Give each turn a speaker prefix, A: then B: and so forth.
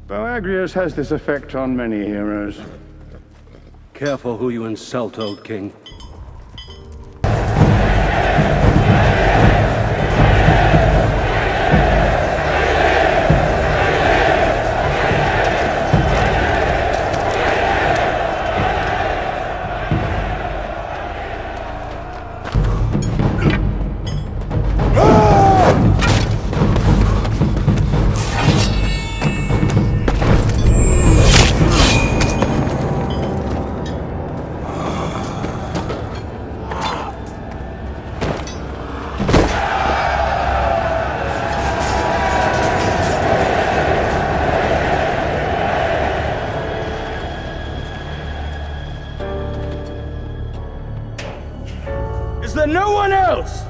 A: Boagrius has this effect on many heroes.
B: Careful who you insult, old king.
A: Is there no one else?